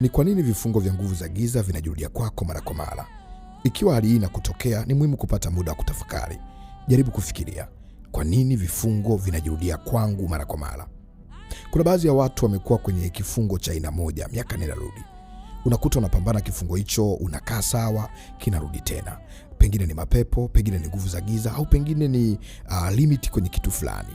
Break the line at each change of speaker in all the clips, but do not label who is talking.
Ni kwa nini vifungo vya nguvu za giza vinajirudia kwako mara kwa mara? Ikiwa hali hii inakutokea, ni muhimu kupata muda wa kutafakari. Jaribu kufikiria, kwa nini vifungo vinajirudia kwangu mara kwa mara? Kuna baadhi ya watu wamekuwa kwenye kifungo cha aina moja miaka nenda rudi. Unakuta unapambana kifungo hicho, unakaa sawa, kinarudi tena. Pengine ni mapepo, pengine ni nguvu za giza, au pengine ni limit kwenye kitu fulani.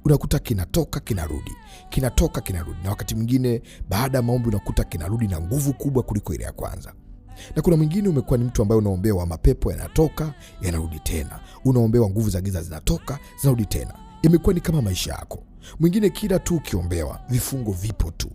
Unakuta kinatoka kinarudi, kinatoka kinarudi, na wakati mwingine baada ya maombi unakuta kinarudi na nguvu kubwa kuliko ile ya kwanza. Na kuna mwingine umekuwa ni mtu ambaye unaombewa mapepo yanatoka yanarudi tena, unaombewa nguvu za giza zinatoka zinarudi tena. Imekuwa ni kama maisha yako. Mwingine kila tu ukiombewa vifungo vipo tu.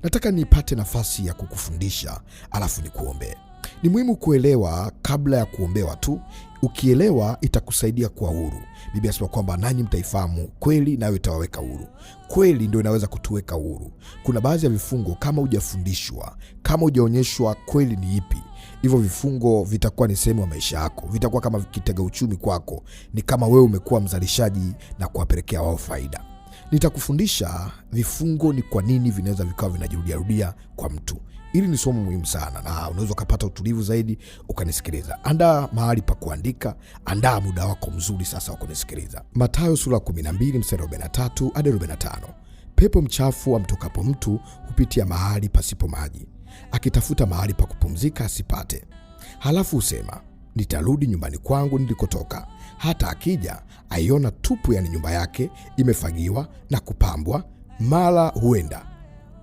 Nataka nipate nafasi ya kukufundisha alafu nikuombee. Ni muhimu kuelewa kabla ya kuombewa tu. Ukielewa itakusaidia kuwa huru. Biblia inasema kwamba nanyi mtaifahamu kweli, nayo itawaweka huru. Kweli ndio inaweza kutuweka huru. Kuna baadhi ya vifungo kama hujafundishwa, kama hujaonyeshwa kweli ni ipi, hivyo vifungo vitakuwa ni sehemu ya maisha yako, vitakuwa kama kitega uchumi kwako. Ni kama wewe umekuwa mzalishaji na kuwapelekea wao faida. Nitakufundisha vifungo ni kwa nini vinaweza vikawa vinajirudiarudia kwa mtu. Hili ni somo muhimu sana, na unaweza ukapata utulivu zaidi ukanisikiliza. Andaa mahali pa kuandika, andaa muda wako mzuri sasa wa kunisikiliza. Mathayo sura 12 mstari 43 hadi 45. Pepo mchafu amtokapo mtu hupitia mahali pasipo maji, akitafuta mahali pa kupumzika asipate. Halafu husema, nitarudi nyumbani kwangu nilikotoka. Hata akija aiona tupu, yani nyumba yake imefagiwa na kupambwa. Mara huenda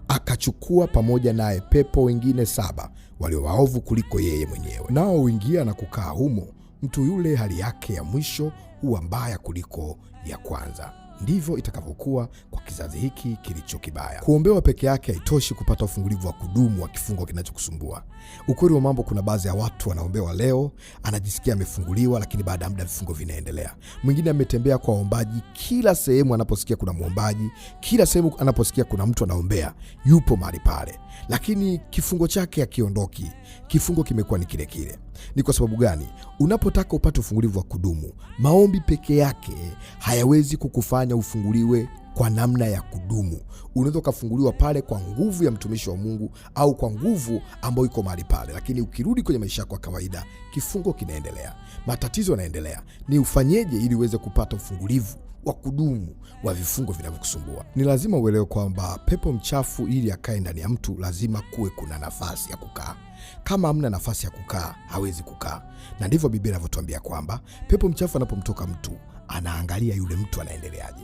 akachukua pamoja naye pepo wengine 7 walio waovu kuliko yeye mwenyewe, nao huingia na kukaa humo. Mtu yule hali yake ya mwisho huwa mbaya kuliko ya kwanza. Ndivyo itakavyokuwa kwa kizazi hiki kilicho kibaya. Kuombewa peke yake haitoshi kupata ufungulivu wa kudumu wa kifungo kinachokusumbua. Ukweli wa mambo, kuna baadhi ya watu wanaombewa leo, anajisikia amefunguliwa, lakini baada ya muda vifungo vinaendelea. Mwingine ametembea kwa waombaji, kila sehemu anaposikia kuna mwombaji, kila sehemu anaposikia kuna mtu anaombea, yupo mahali pale, lakini kifungo chake hakiondoki. Kifungo kimekuwa ni kile kile. Ni kwa sababu gani? Unapotaka upate ufungulivu wa kudumu, maombi peke yake hayawezi kukufanya ufunguliwe kwa namna ya kudumu. Unaweza ukafunguliwa pale kwa nguvu ya mtumishi wa Mungu au kwa nguvu ambayo iko mahali pale, lakini ukirudi kwenye maisha yako ya kawaida, kifungo kinaendelea, matatizo yanaendelea. Ni ufanyeje ili uweze kupata ufungulivu wa kudumu wa vifungo vinavyokusumbua? Ni lazima uelewe kwamba pepo mchafu ili akae ndani ya mtu lazima kuwe kuna nafasi ya kukaa. Kama hamna nafasi ya kukaa, hawezi kukaa. Na ndivyo Biblia inavyotuambia kwamba pepo mchafu anapomtoka mtu, anaangalia yule mtu anaendeleaje.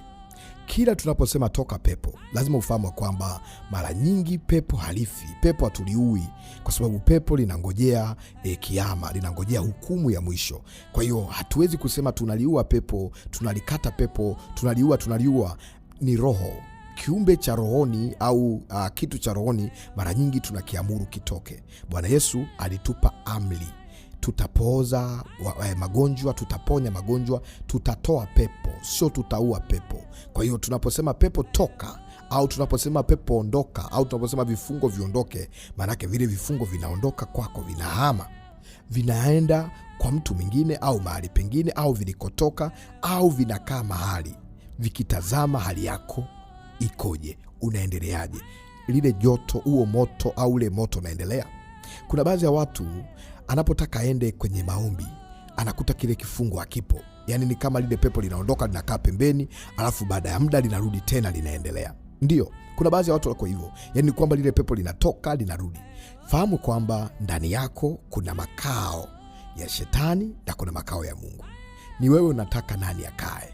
Kila tunaposema toka pepo, lazima ufahamu kwamba mara nyingi pepo halifi, pepo hatuliui, kwa sababu pepo linangojea kiama, linangojea hukumu ya mwisho. Kwa hiyo hatuwezi kusema tunaliua pepo, tunalikata pepo, tunaliua, tunaliua. Ni roho, kiumbe cha rohoni au kitu cha rohoni, mara nyingi tunakiamuru kitoke. Bwana Yesu alitupa amri, tutapooza magonjwa, tutaponya magonjwa, tutatoa pepo, sio tutaua pepo. Kwa hiyo tunaposema pepo toka, au tunaposema pepo ondoka, au tunaposema vifungo viondoke, maanake vile vifungo vinaondoka kwako, vinahama, vinaenda kwa mtu mwingine au mahali pengine, au vilikotoka, au vinakaa mahali vikitazama hali yako ikoje, unaendeleaje, lile joto, huo moto au ule moto unaendelea. Kuna baadhi ya watu anapotaka aende kwenye maombi anakuta kile kifungo hakipo, yaani ni kama lile pepo linaondoka linakaa pembeni, alafu baada ya muda linarudi tena linaendelea. Ndio, kuna baadhi ya watu wako hivyo, yaani kwamba lile pepo linatoka linarudi. Fahamu kwamba ndani yako kuna makao ya shetani na kuna makao ya Mungu. Ni wewe unataka nani akae?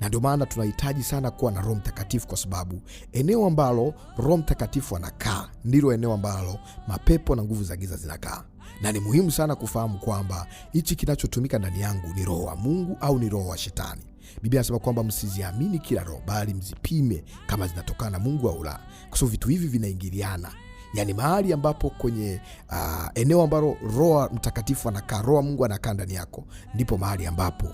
Na ndio maana tunahitaji sana kuwa na Roho Mtakatifu, kwa sababu eneo ambalo Roho Mtakatifu anakaa ndilo eneo ambalo mapepo na nguvu za giza zinakaa. Na ni muhimu sana kufahamu kwamba hichi kinachotumika ndani yangu ni roho wa Mungu au ni roho wa shetani. Biblia inasema kwamba msiziamini kila roho, bali mzipime kama zinatokana na Mungu au la, kwa sababu vitu hivi vinaingiliana. Yaani mahali ambapo kwenye eneo ambalo Roho Mtakatifu anakaa, Roho wa Mungu anakaa ndani yako, ndipo mahali ambapo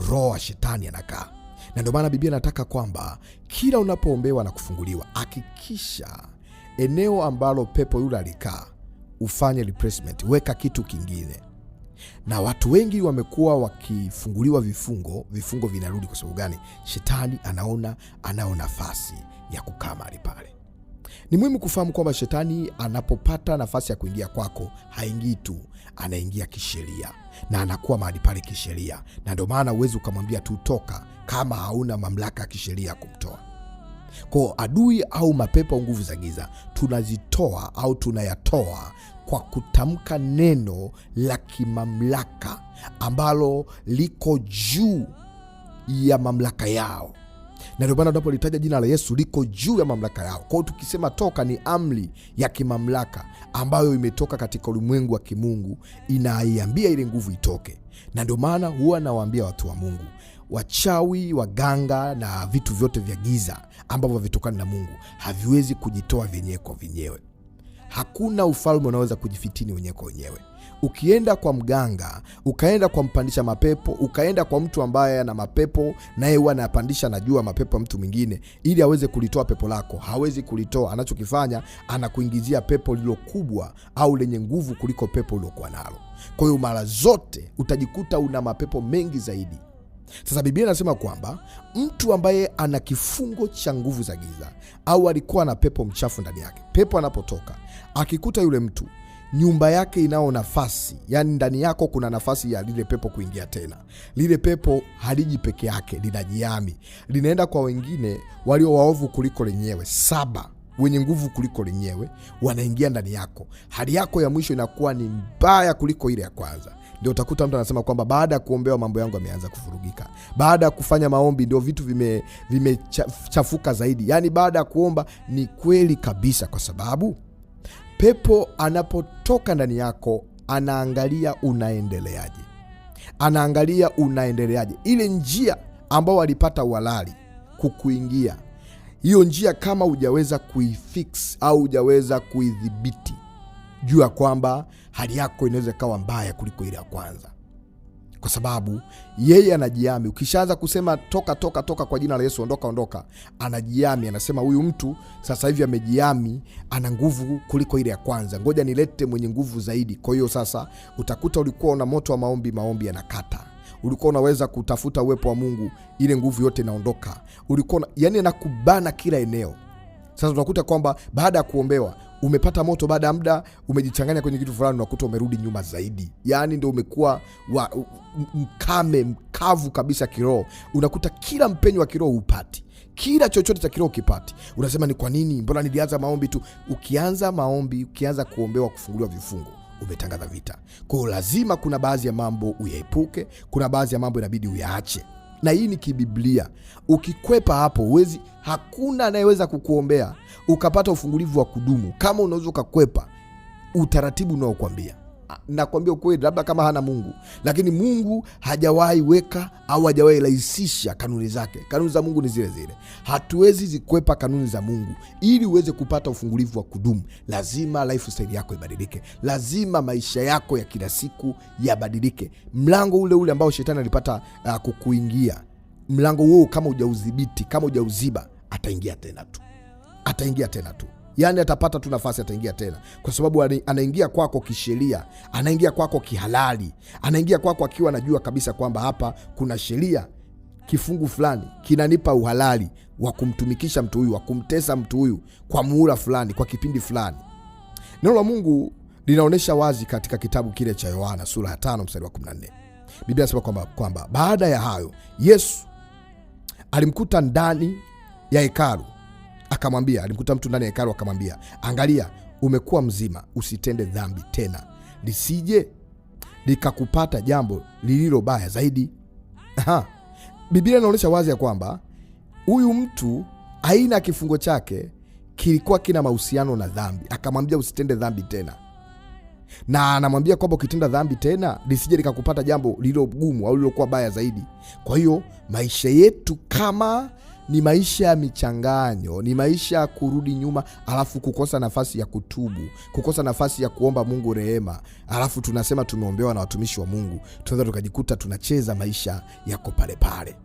roho wa shetani anakaa. Na ndio maana Biblia inataka kwamba kila unapoombewa na kufunguliwa, hakikisha eneo ambalo pepo yule alikaa ufanye replacement, weka kitu kingine. Na watu wengi wamekuwa wakifunguliwa vifungo, vifungo vinarudi. Kwa sababu gani? Shetani anaona anao nafasi ya kukaa mahali pale. Ni muhimu kufahamu kwamba shetani anapopata nafasi ya kuingia kwako, haingii tu, anaingia kisheria na anakuwa mahali pale kisheria, na ndio maana huwezi ukamwambia tu toka kama hauna mamlaka ya kisheria ya kumtoa. Kwa adui au mapepo au nguvu za giza tunazitoa au tunayatoa kwa kutamka neno la kimamlaka ambalo liko juu ya mamlaka yao, na ndio maana tunapolitaja jina la Yesu liko juu ya mamlaka yao. Kwa hiyo tukisema toka, ni amri ya kimamlaka ambayo imetoka katika ulimwengu wa kimungu, inaiambia ile nguvu itoke. Na ndio maana huwa nawaambia watu wa Mungu, wachawi, waganga na vitu vyote vya giza ambavyo havitokani na Mungu haviwezi kujitoa vyenyewe kwa vyenyewe. Hakuna ufalme unaweza kujifitini wenyewe kwa wenyewe. Ukienda kwa mganga, ukaenda kwa mpandisha mapepo, ukaenda kwa mtu ambaye ana mapepo naye huwa anapandisha, najua mapepo ya mtu mwingine, ili aweze kulitoa pepo lako, hawezi kulitoa. Anachokifanya, anakuingizia pepo lililo kubwa au lenye nguvu kuliko pepo uliokuwa nalo. Kwa hiyo mara zote utajikuta una mapepo mengi zaidi. Sasa Biblia inasema kwamba mtu ambaye ana kifungo cha nguvu za giza au alikuwa na pepo mchafu ndani yake, pepo anapotoka akikuta yule mtu nyumba yake inao nafasi, yani ndani yako kuna nafasi ya lile pepo kuingia tena. Lile pepo haliji peke yake, linajihami, linaenda kwa wengine walio waovu kuliko lenyewe, 7 wenye nguvu kuliko lenyewe, wanaingia ndani yako. Hali yako ya mwisho inakuwa ni mbaya kuliko ile ya kwanza. Ndio utakuta mtu anasema kwamba baada ya kuombewa mambo yangu yameanza kuvurugika, baada ya kufanya maombi ndio vitu vimechafuka zaidi. Yani baada ya kuomba, ni kweli kabisa, kwa sababu pepo anapotoka ndani yako anaangalia unaendeleaje, anaangalia unaendeleaje. Ile njia ambao walipata uhalali kukuingia, hiyo njia kama hujaweza kuifix au hujaweza kuidhibiti, jua kwamba hali yako inaweza ikawa mbaya kuliko ile ya kwanza, kwa sababu yeye anajiami. Ukishaanza kusema toka, toka, toka kwa jina la Yesu, ondoka, ondoka, anajiami, anasema huyu mtu sasa hivi amejiami, ana nguvu kuliko ile ya kwanza, ngoja nilete mwenye nguvu zaidi. Kwa hiyo sasa utakuta ulikuwa una moto wa maombi, maombi yanakata. Ulikuwa unaweza kutafuta uwepo wa Mungu, ile nguvu yote inaondoka. Ulikuwa yani anakubana kila eneo. Sasa unakuta kwamba baada ya kuombewa umepata moto, baada ya muda umejichanganya kwenye kitu fulani, unakuta umerudi nyuma zaidi. Yani ndio umekuwa mkame, mkavu kabisa kiroho. Unakuta kila mpenyo wa kiroho upati, kila chochote cha kiroho ukipati. Unasema ni kwa nini, mbona nilianza maombi tu? Ukianza maombi, ukianza kuombewa kufunguliwa vifungo, umetangaza vita. Kwa hiyo lazima kuna baadhi ya mambo uyaepuke, kuna baadhi ya mambo inabidi uyaache. Na hii ni kibiblia. Ukikwepa hapo huwezi, hakuna anayeweza kukuombea ukapata ufungulivu wa kudumu kama unaweza ukakwepa utaratibu unaokuambia. Nakwambia ukweli, labda kama hana Mungu, lakini Mungu hajawahi weka au hajawahi rahisisha kanuni zake. Kanuni za Mungu ni zile zile, hatuwezi zikwepa kanuni za Mungu. Ili uweze kupata ufungulivu wa kudumu, lazima lifestyle yako ibadilike, lazima maisha yako ya kila siku yabadilike. Mlango ule ule ambao shetani alipata kukuingia, mlango huo kama hujaudhibiti, kama hujauziba, ataingia tena tu, ataingia tena tu. Yani atapata tu nafasi, ataingia tena, kwa sababu anaingia kwako kisheria, anaingia kwako kihalali, anaingia kwako akiwa anajua kabisa kwamba hapa kuna sheria, kifungu fulani kinanipa uhalali wa kumtumikisha mtu huyu, wa kumtesa mtu huyu kwa muhula fulani, kwa kipindi fulani. Neno la Mungu linaonyesha wazi katika kitabu kile cha Yohana sura ya 5 mstari wa 14. Biblia inasema kwamba baada ya hayo Yesu alimkuta ndani ya hekalu akamwambia, alimkuta mtu ndani ya hekalu akamwambia, angalia, umekuwa mzima, usitende dhambi tena, lisije likakupata jambo lililo baya zaidi. Biblia inaonyesha wazi ya kwamba huyu mtu aina ya kifungo chake kilikuwa kina mahusiano na dhambi. Akamwambia usitende dhambi tena, na anamwambia kwamba ukitenda dhambi tena lisije likakupata jambo lililo gumu au lililokuwa baya zaidi. Kwa hiyo maisha yetu kama ni maisha ya michanganyo, ni maisha ya kurudi nyuma, alafu kukosa nafasi ya kutubu, kukosa nafasi ya kuomba Mungu rehema, alafu tunasema tumeombewa na watumishi wa Mungu, tunaweza tukajikuta tunacheza maisha yako pale pale.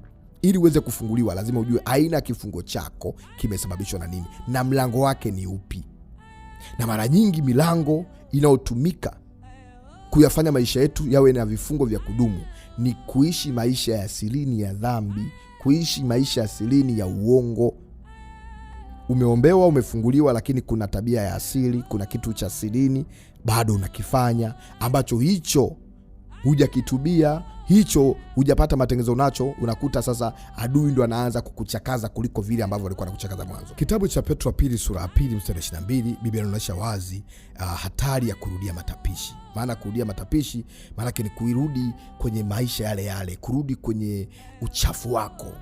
Ili uweze kufunguliwa, lazima ujue aina ya kifungo chako kimesababishwa na nini na mlango wake ni upi. Na mara nyingi milango inayotumika kuyafanya maisha yetu yawe na vifungo vya kudumu ni kuishi maisha ya sirini ya dhambi, kuishi maisha ya sirini ya uongo. Umeombewa, umefunguliwa, lakini kuna tabia ya asili, kuna kitu cha sirini bado unakifanya ambacho hicho hujakitubia, hicho hujapata matengenezo nacho. Unakuta sasa adui ndo anaanza kukuchakaza kuliko vile ambavyo alikuwa anakuchakaza mwanzo. Kitabu cha Petro wa pili sura ya 2 mstari 22, Biblia inaonyesha wazi hatari ya kurudia matapishi. Maana kurudia matapishi maanake ni kuirudi kwenye maisha yale yale, kurudi kwenye uchafu wako.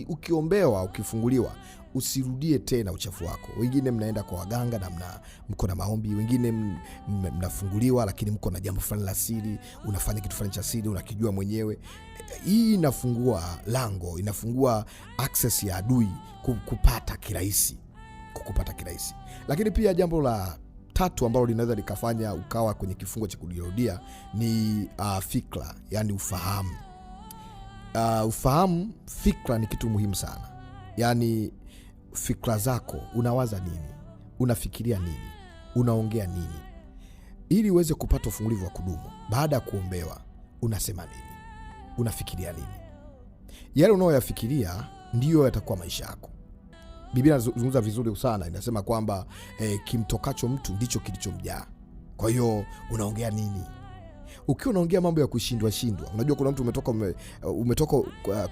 Ukiombewa, ukifunguliwa, usirudie tena uchafu wako. Wengine mnaenda kwa waganga na mko na maombi, wengine mnafunguliwa lakini mko na jambo fulani la siri, unafanya kitu fulani cha siri unakijua mwenyewe. Hii inafungua lango, inafungua access ya adui kupata kirahisi, kukupata kirahisi. Lakini pia jambo la tatu ambalo linaweza likafanya ukawa kwenye kifungo cha kujirudia ni fikra, yani ufahamu. Ufahamu, fikra ni kitu muhimu sana. Yani fikra zako, unawaza nini, unafikiria nini, unaongea nini, ili uweze kupata ufungulivu wa kudumu. Baada ya kuombewa, unasema nini, unafikiria nini? Yale unayoyafikiria ndiyo yatakuwa maisha yako. Biblia inazungumza vizuri sana, inasema kwamba kimtokacho mtu ndicho kilichomjaa. Kwa hiyo unaongea nini? Ukiwa unaongea mambo ya kushindwa shindwa, unajua kuna mtu umetoka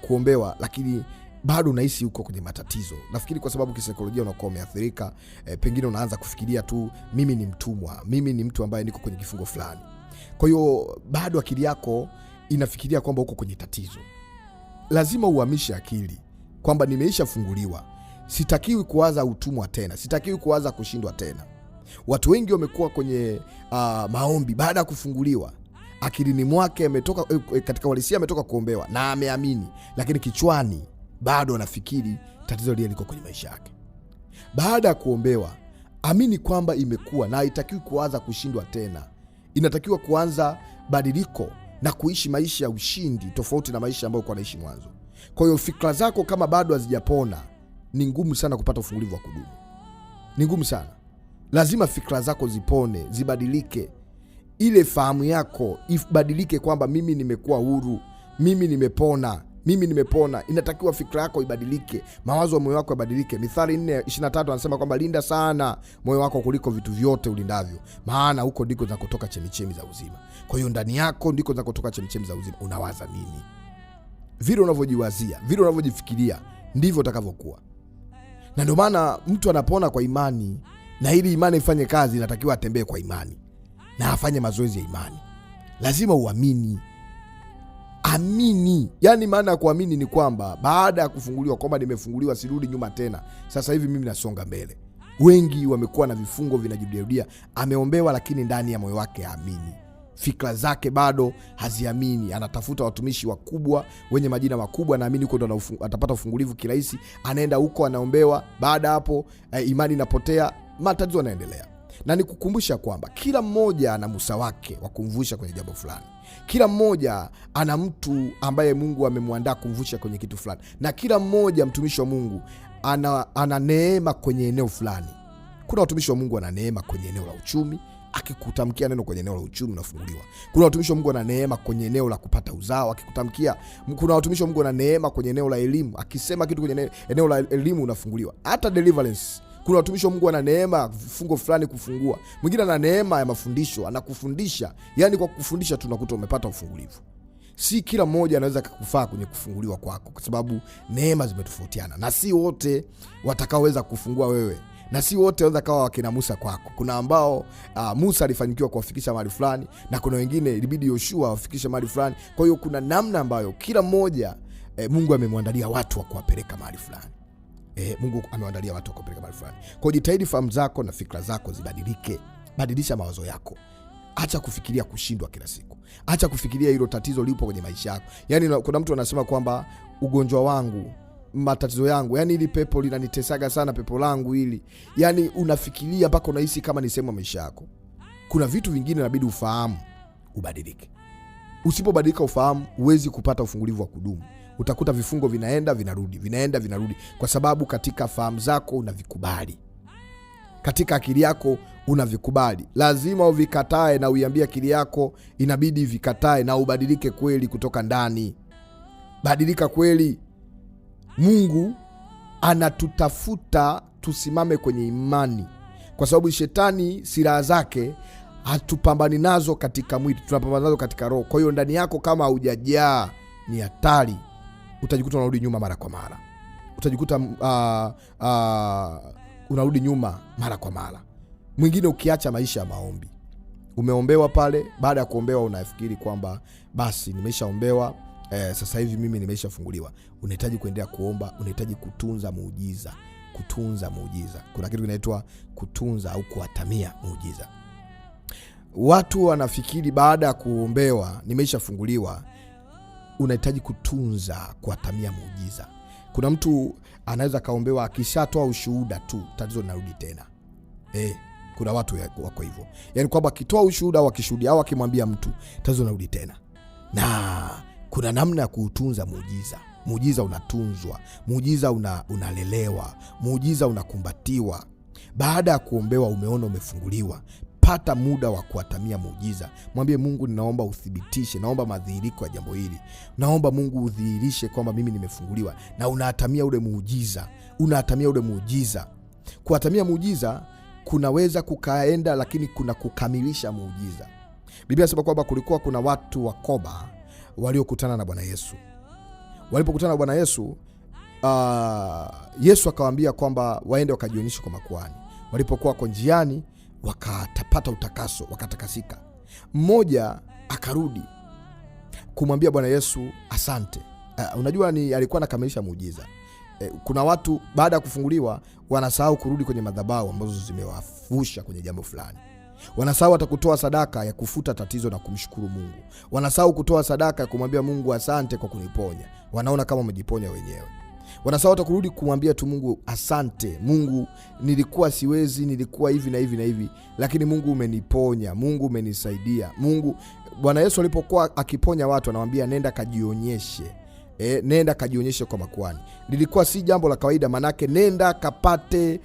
kuombewa lakini bado unahisi uko kwenye matatizo. Nafikiri kwa sababu kisaikolojia unakuwa umeathirika, pengine unaanza kufikiria tu mimi ni mtumwa, mimi ni mtu ambaye niko kwenye kifungo fulani. Kwa hiyo bado akili yako inafikiria kwamba uko kwenye tatizo. Lazima uhamishe akili kwamba nimeishafunguliwa, sitakiwi kuwaza utumwa tena, sitakiwi kuwaza kushindwa tena. Watu wengi wamekuwa kwenye maombi baada ya kufunguliwa, akilini mwake ametoka, katika uhalisia ametoka kuombewa na ameamini, lakini kichwani bado anafikiri tatizo lile liko kwenye maisha yake. Baada ya kuombewa, amini kwamba imekuwa na haitakiwi kuanza kushindwa tena. Inatakiwa kuanza badiliko na kuishi maisha ya ushindi, tofauti na maisha ambayo ulikuwa unaishi mwanzo. Kwa hiyo fikra zako kama bado hazijapona, ni ngumu sana kupata ufungulivu wa kudumu. Ni ngumu sana. Lazima fikra zako zipone, zibadilike. Ile fahamu yako ibadilike kwamba mimi nimekuwa huru, mimi nimepona, mimi nimepona. Inatakiwa fikra yako ibadilike, mawazo ya moyo wako yabadilike. Mithali 4:23 anasema kwamba linda sana moyo wako kuliko vitu vyote ulindavyo, maana huko ndiko zinakotoka chemichemi za uzima. Kwa hiyo ndani yako ndiko zinakotoka chemichemi za uzima. Unawaza nini? Vile unavyojiwazia, vile unavyojifikiria ndivyo utakavyokuwa. Na ndio maana mtu anapona kwa imani, na ili imani ifanye kazi inatakiwa atembee kwa imani na afanye mazoezi ya imani. Lazima uamini. Amini. Yani maana ya kuamini ni kwamba baada ya kufunguliwa, kwamba nimefunguliwa, sirudi nyuma tena, sasa hivi mimi nasonga mbele. Wengi wamekuwa na vifungo vinajirudia. Ameombewa lakini ndani ya moyo wake haamini, fikra zake bado haziamini. Anatafuta watumishi wakubwa wenye majina makubwa, naamini huko ndo atapata ufungulivu kirahisi. Anaenda huko anaombewa, baada hapo imani inapotea, matatizo yanaendelea. Na nikukumbusha kwamba kila mmoja ana Musa wake wa kumvusha kwenye jambo fulani. Kila mmoja ana mtu ambaye Mungu amemwandaa kumvusha kwenye kitu fulani, na kila mmoja mtumishi wa Mungu ana neema kwenye eneo fulani. Kuna watumishi wa Mungu ana neema kwenye eneo la uchumi, akikutamkia neno kwenye eneo la uchumi unafunguliwa. Kuna watumishi wa Mungu ana neema kwenye eneo la kupata uzao, akikutamkia. Kuna watumishi wa Mungu ana neema kwenye eneo la elimu, akisema kitu kwenye eneo la elimu unafunguliwa. Hata deliverance, kuna watumishi wa Mungu ana neema vifungo fulani kufungua. Mwingine ana neema ya mafundisho, anakufundisha. Yani kwa kufundisha tu unakuta umepata ufungulivu. Si kila mmoja anaweza kukufaa kwenye kufunguliwa kwako, kwa sababu neema zimetofautiana, na si wote watakaoweza kufungua wewe, na si wote wanaweza kawa wakina Musa kwako. Kuna ambao Musa alifanikiwa kuwafikisha mahali fulani, na kuna wengine ilibidi Yoshua awafikishe mahali fulani. Kwa hiyo kuna namna ambayo kila mmoja Mungu amemwandalia watu wa kuwapeleka mahali fulani. Mungu amewaandalia watu wa kuwapeleka mahali fulani. Kwa hiyo jitahidi fahamu zako na fikra zako zibadilike. Badilisha mawazo yako. Acha kufikiria kushindwa kila siku. Acha kufikiria hilo tatizo lipo kwenye maisha yako. Yani kuna mtu anasema kwamba ugonjwa wangu, matatizo yangu, yani hili pepo linanitesaga sana, pepo langu hili. Yani unafikiria mpaka unahisi kama ni sehemu ya maisha yako. Kuna vitu vingine inabidi ufahamu, ubadilike. Usipobadilika ufahamu, huwezi kupata ufungulivu wa kudumu. Utakuta vifungo vinaenda vinarudi, vinaenda vinarudi, kwa sababu katika fahamu zako unavikubali, katika akili yako unavikubali. Lazima uvikatae na uiambie akili yako, inabidi vikatae na ubadilike kweli kutoka ndani. Badilika kweli. Mungu anatutafuta Tusimame kwenye imani, kwa sababu shetani silaha zake hatupambani nazo katika mwili, tunapambana nazo katika roho. Kwa hiyo ndani yako kama haujajaa ni hatari, utajikuta unarudi nyuma mara kwa mara, utajikuta unarudi nyuma mara kwa mara. Mwingine ukiacha maisha ya maombi, umeombewa pale, baada ya kuombewa unafikiri kwamba basi nimeshaombewa, sasa hivi mimi nimeshafunguliwa. Unahitaji kuendelea kuomba, unahitaji kutunza muujiza, kutunza muujiza. Kuna kitu kinaitwa kutunza au kuatamia muujiza. Watu wanafikiri baada ya kuombewa nimeshafunguliwa. Unahitaji kutunza, kuatamia muujiza. Kuna mtu anaweza kaombewa, akishatoa ushuhuda tu tatizo linarudi tena. Kuna watu wako hivyo, yaani kwamba akitoa ushuhuda au akishuhudia au akimwambia mtu tatizo linarudi tena. Na kuna namna ya kuutunza muujiza. Muujiza unatunzwa, muujiza unalelewa, muujiza unakumbatiwa. Baada ya kuombewa, umeona umefunguliwa, pata muda wa kuatamia muujiza. Mwambie Mungu, ninaomba uthibitishe, naomba madhihiriko ya jambo hili, naomba Mungu udhihirishe kwamba mimi nimefunguliwa. Na unaatamia ule muujiza, unaatamia ule muujiza. Kuatamia muujiza kunaweza kukaenda, lakini kuna kukamilisha muujiza. Biblia inasema kwamba kulikuwa kuna watu wa Koba waliokutana na Bwana Yesu. Walipokutana na Bwana Yesu, Yesu akawaambia kwamba waende wakajionyeshe kwa makuhani. Walipokuwa wako njiani wakatapata utakaso, wakatakasika. Mmoja akarudi kumwambia Bwana Yesu asante. Unajua ni alikuwa anakamilisha muujiza. Kuna watu baada ya kufunguliwa wanasahau kurudi kwenye madhabahu ambazo zimewafusha kwenye jambo fulani. Wanasahau hata kutoa sadaka ya kufuta tatizo na kumshukuru Mungu. Wanasahau kutoa sadaka ya kumwambia Mungu asante kwa kuniponya. Wanaona kama wamejiponya wenyewe. Wanasahau hata kurudi kumwambia tu Mungu asante. Mungu, nilikuwa siwezi, nilikuwa hivi na hivi na hivi, lakini Mungu umeniponya, Mungu umenisaidia. Mungu, Bwana Yesu alipokuwa akiponya watu anawaambia nenda kajionyeshe. Nenda kajionyeshe kwa makuhani. Lilikuwa si jambo la kawaida, manake nenda kapate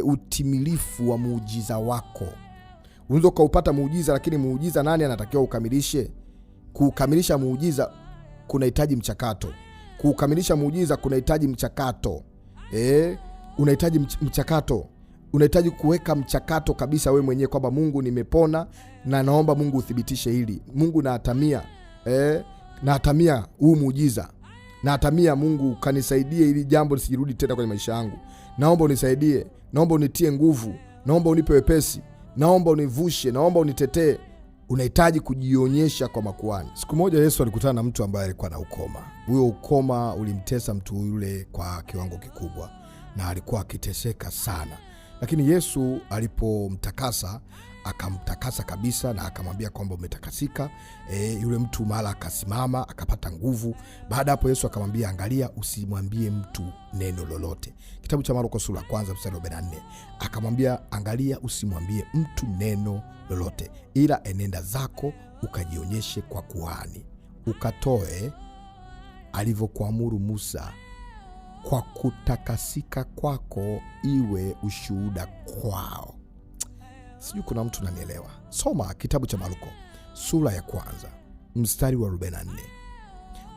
utimilifu wa muujiza wako. Unaweza ukaupata muujiza, lakini muujiza nani anatakiwa ukamilishe? Kuukamilisha muujiza kunahitaji mchakato. Kuukamilisha muujiza kunahitaji mchakato. Unahitaji mchakato. Unahitaji kuweka mchakato kabisa wewe mwenyewe kwamba Mungu, nimepona na naomba Mungu uthibitishe hili. Mungu, naatamia. Naatamia huu muujiza. Naatamia Mungu kanisaidie ili jambo lisijirudi tena kwenye maisha yangu. Naomba unisaidie, naomba unitie nguvu, naomba unipe wepesi, naomba univushe, naomba unitetee. Unahitaji kujionyesha kwa makuhani. Siku moja Yesu alikutana na mtu ambaye alikuwa na ukoma. Huyo ukoma ulimtesa mtu yule kwa kiwango kikubwa na alikuwa akiteseka sana. Lakini Yesu alipomtakasa, akamtakasa kabisa na akamwambia kwamba umetakasika. Yule mtu mara akasimama, akapata nguvu. Baada hapo Yesu akamwambia, angalia, usimwambie mtu neno lolote. Kitabu cha Marko sura ya kwanza mstari wa 44. Akamwambia, angalia, usimwambie mtu neno lolote, ila enenda zako ukajionyeshe kwa kuhani, ukatoe alivyokuamuru Musa, kwa kutakasika kwako iwe ushuhuda kwao. Sijui kuna mtu unanielewa. Soma kitabu cha Marko sura ya kwanza mstari wa 44.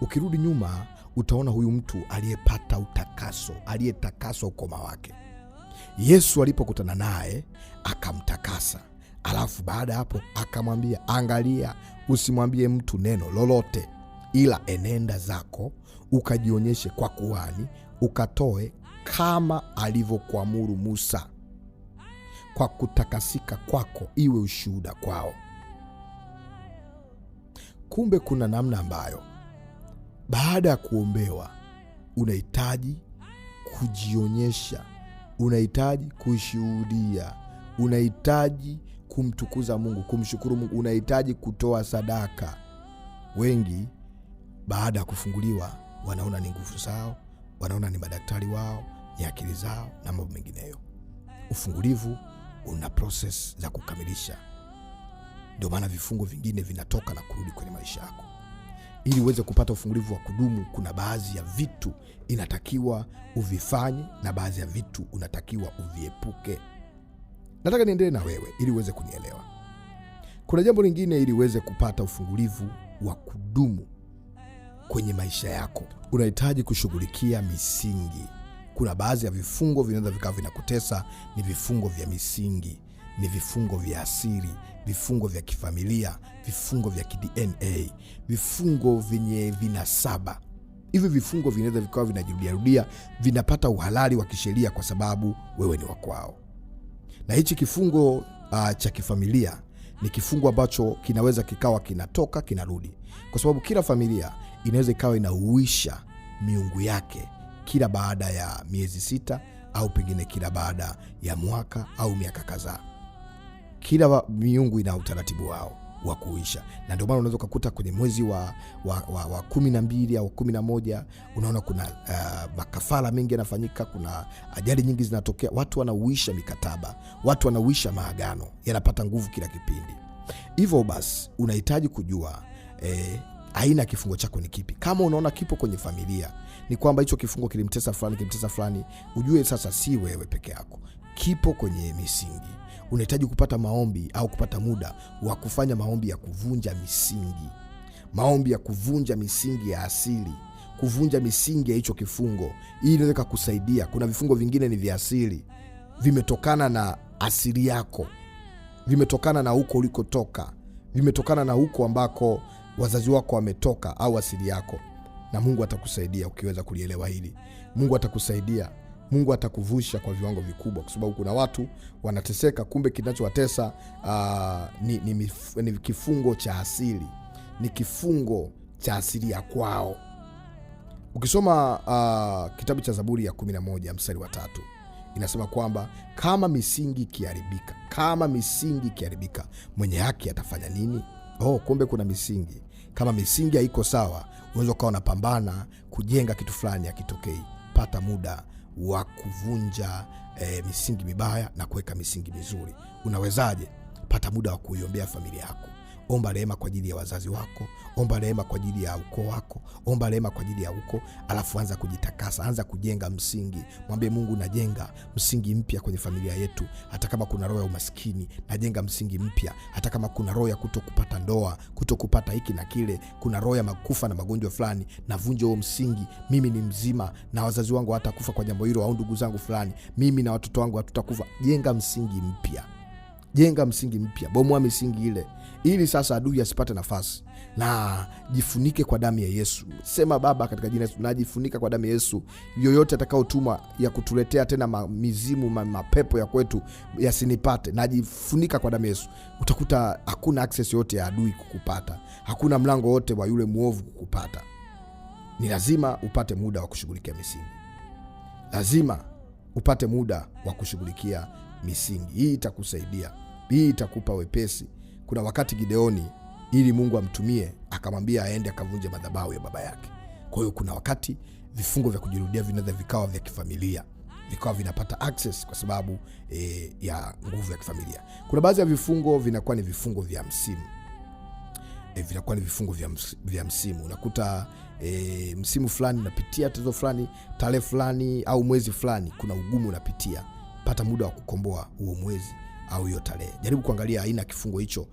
Ukirudi nyuma utaona huyu mtu aliyepata utakaso, aliyetakaswa ukoma wake. Yesu alipokutana naye akamtakasa. Alafu baada hapo akamwambia, angalia, usimwambie mtu neno lolote, ila enenda zako ukajionyeshe kwa kuhani, ukatoe kama alivyokuamuru Musa, kwa kutakasika kwako iwe ushuhuda kwao. Kumbe kuna namna ambayo baada ya kuombewa unahitaji kujionyesha, unahitaji kushuhudia, unahitaji kumtukuza Mungu, kumshukuru Mungu, unahitaji kutoa sadaka. Wengi baada ya kufunguliwa wanaona ni nguvu zao, wanaona ni madaktari wao, ni akili zao na mambo mengineyo. Ufungulivu una process za kukamilisha. Ndio maana vifungo vingine vinatoka na kurudi kwenye maisha yako. Ili uweze kupata ufungulivu wa kudumu, kuna baadhi ya vitu inatakiwa uvifanye na baadhi ya vitu unatakiwa uviepuke. Nataka niendelee na wewe ili uweze kunielewa. Kuna jambo lingine ili uweze kupata ufungulivu wa kudumu kwenye maisha yako, unahitaji kushughulikia misingi. Kuna baadhi ya vifungo vinaweza vikawa vinakutesa, ni vifungo vya misingi, ni vifungo vya asili, vifungo vya kifamilia, vifungo vya kiDNA, vifungo vyenye vinasaba. Hivi vifungo vinaweza vikawa vinajirudiarudia, vinapata uhalali wa kisheria kwa sababu wewe ni wa kwao. Na hichi kifungo cha kifamilia ni kifungo ambacho kinaweza kikawa kinatoka kinarudi, kwa sababu kila familia inaweza ikawa inauisha miungu yake kila baada ya miezi 6 au pengine kila baada ya mwaka au miaka kadhaa. Kila miungu ina utaratibu wao wa kuisha, na ndio maana unaweza kukuta kwenye mwezi wa 12 au 11 unaona kuna makafara mengi yanafanyika, kuna ajali nyingi zinatokea, watu wanauisha mikataba, watu wanauisha maagano, yanapata nguvu kila kipindi. Hivyo basi unahitaji kujua aina ya kifungo chako ni kipi. Kama unaona kipo kwenye familia, ni kwamba hicho kifungo kilimtesa fulani, kilimtesa fulani, ujue sasa si wewe peke yako, kipo kwenye misingi. Unahitaji kupata maombi au kupata muda wa kufanya maombi ya kuvunja misingi, maombi ya kuvunja misingi ya asili, kuvunja misingi ya hicho kifungo. Hii inaweza kukusaidia. Kuna vifungo vingine ni vya asili, vimetokana na asili yako, vimetokana na huko ulikotoka, vimetokana na huko ambako wazazi wako wametoka au asili yako, na Mungu atakusaidia ukiweza kulielewa hili. Mungu atakusaidia, Mungu atakuvusha kwa viwango vikubwa, kwa sababu kuna watu wanateseka, kumbe kinachowatesa ni kifungo cha asili, ni kifungo cha asili ya kwao. Ukisoma kitabu cha Zaburi ya 11 mstari wa 3 inasema kwamba kama misingi ikiharibika, kama misingi ikiharibika, mwenye haki atafanya nini? Oh, kumbe kuna misingi. Kama misingi haiko sawa, unaweza ukawa unapambana kujenga kitu fulani hakitokei. Pata muda wa kuvunja misingi mibaya na kuweka misingi mizuri. Unawezaje? Pata muda wa kuiombea familia yako. Omba rehema kwa ajili ya wazazi wako, omba rehema kwa ajili ya ukoo wako, omba rehema kwa ajili ya ukoo, alafu anza kujitakasa, anza kujenga msingi. Mwambie Mungu, najenga msingi mpya kwenye familia yetu, hata kama kuna roho ya umaskini, najenga msingi mpya. Hata kama kuna roho ya kutokupata ndoa, kutokupata hiki na kile, kuna roho ya makufa na magonjwa fulani, navunja huo msingi. Mimi ni mzima na wazazi wangu hawatakufa kwa jambo hilo, au ndugu zangu fulani, mimi na watoto wangu hatutakufa. Jenga msingi mpya. Jenga msingi mpya, bomoa misingi ile, ili sasa adui asipate nafasi. Na jifunike kwa damu ya Yesu. Sema, Baba, katika jina la Yesu, najifunika kwa damu ya Yesu. Yoyote atakayotumwa ya kutuletea tena mizimu, mapepo ya kwetu yasinipate, najifunika kwa damu ya Yesu. Utakuta hakuna access yote ya adui kukupata, hakuna mlango wote wa yule muovu kukupata. Ni lazima upate muda wa kushughulikia misingi, lazima upate muda wa kushughulikia misingi. Hii itakusaidia, hii itakupa wepesi. Kuna wakati Gideoni ili Mungu amtumie akamwambia aende akavunje madhabahu ya baba yake. Kwa hiyo kuna wakati vifungo vya kujirudia vinaweza vikawa vya kifamilia, vikawa vinapata access kwa sababu ya nguvu ya kifamilia. Kuna baadhi ya vifungo vinakuwa ni vifungo vya msimu. Vinakuwa ni vifungo vya msimu. Unakuta msimu fulani unapitia tatizo fulani, tarehe fulani au mwezi fulani kuna ugumu unapitia. Pata muda wa kukomboa huo mwezi au hiyo tarehe. Jaribu kuangalia aina ya kifungo hicho.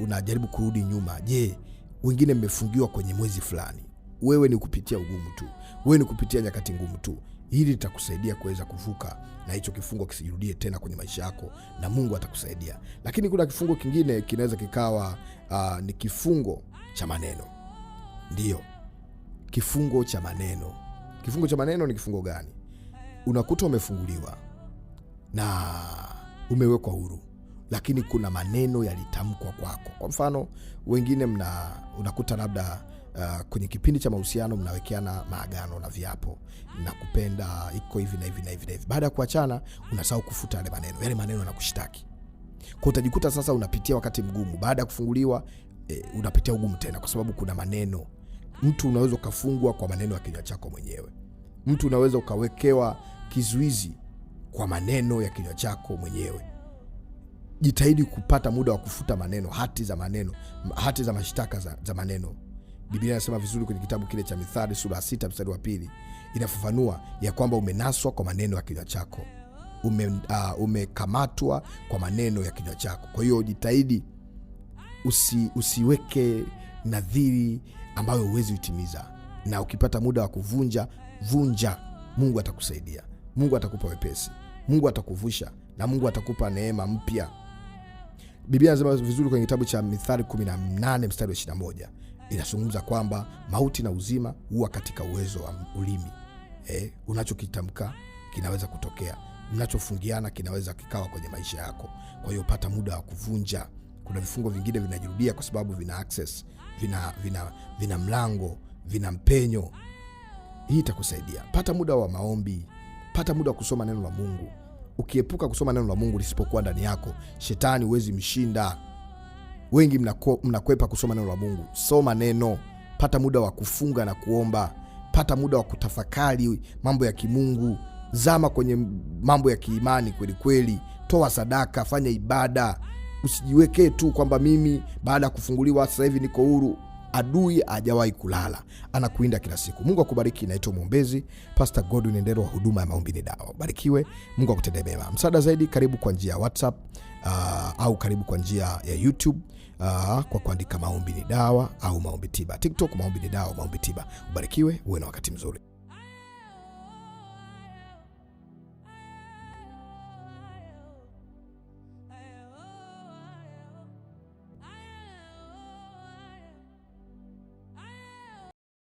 Unajaribu kurudi nyuma. Je, wengine mmefungiwa kwenye mwezi fulani? Wewe ni kupitia ugumu tu, wewe ni kupitia nyakati ngumu tu. Hili litakusaidia kuweza kuvuka na hicho kifungo kisijirudie tena kwenye maisha yako, na Mungu atakusaidia. Lakini kuna kifungo kingine kinaweza kikawa ni kifungo cha maneno. Ndio, kifungo cha maneno. Kifungo cha maneno ni kifungo gani? Unakuta umefunguliwa na umewekwa huru, lakini kuna maneno yalitamkwa kwako. Kwa mfano, wengine unakuta labda kwenye kipindi cha mahusiano mnawekeana maagano na viapo, nakupenda, iko hivi na hivi na hivi na hivi. Baada ya kuachana unasahau kufuta yale maneno, yale maneno yanakushtaki. Kwa utajikuta sasa unapitia wakati mgumu baada ya kufunguliwa, unapitia ugumu tena kwa sababu kuna maneno. Mtu unaweza ukafungwa kwa maneno ya kinywa chako mwenyewe. Mtu unaweza ukawekewa kizuizi kwa maneno ya kinywa chako mwenyewe. Jitahidi kupata muda wa kufuta maneno, hati za maneno, hati za mashtaka za maneno. Biblia inasema vizuri kwenye kitabu kile cha Mithali sura ya 6 mstari wa 2, inafafanua ya kwamba umenaswa kwa maneno ya kinywa chako, umekamatwa kwa maneno ya kinywa chako. Kwa hiyo jitahidi usiweke nadhiri ambayo huwezi kutimiza, na ukipata muda wa kuvunja, vunja. Mungu atakusaidia. Mungu atakupa wepesi, Mungu atakuvusha na Mungu atakupa neema mpya. Biblia inasema vizuri kwenye kitabu cha Mithali 18 mstari wa 21, inazungumza kwamba mauti na uzima huwa katika uwezo wa ulimi. Unachokitamka kinaweza kutokea, mnachofungiana kinaweza kikawa kwenye maisha yako. Kwa hiyo pata muda wa kuvunja. Kuna vifungo vingine vinajirudia kwa sababu vina access, vina mlango, vina mpenyo. Hii itakusaidia. Pata muda wa maombi, pata muda wa kusoma neno la Mungu. Ukiepuka kusoma neno la Mungu lisipokuwa ndani yako, shetani huwezi mshinda. Wengi mnakwepa kusoma neno la Mungu. Soma neno, pata muda wa kufunga na kuomba, pata muda wa kutafakari mambo ya kimungu, zama kwenye mambo ya kiimani kweli kweli, toa sadaka, fanya ibada. Usijiwekee tu kwamba mimi baada ya kufunguliwa sasa hivi niko huru. Adui hajawahi kulala, anakuinda kila siku. Mungu akubariki. Naitwa mwombezi Pastor Godwin Ndelwa wa huduma ya maombi ni dawa. Barikiwe, Mungu akutendee mema. Msaada zaidi, karibu kwa njia ya WhatsApp au karibu kwa njia ya YouTube kwa kuandika maombi ni dawa au maombi tiba. TikTok maombi ni dawa, maombi tiba. Ubarikiwe, uwe na wakati mzuri.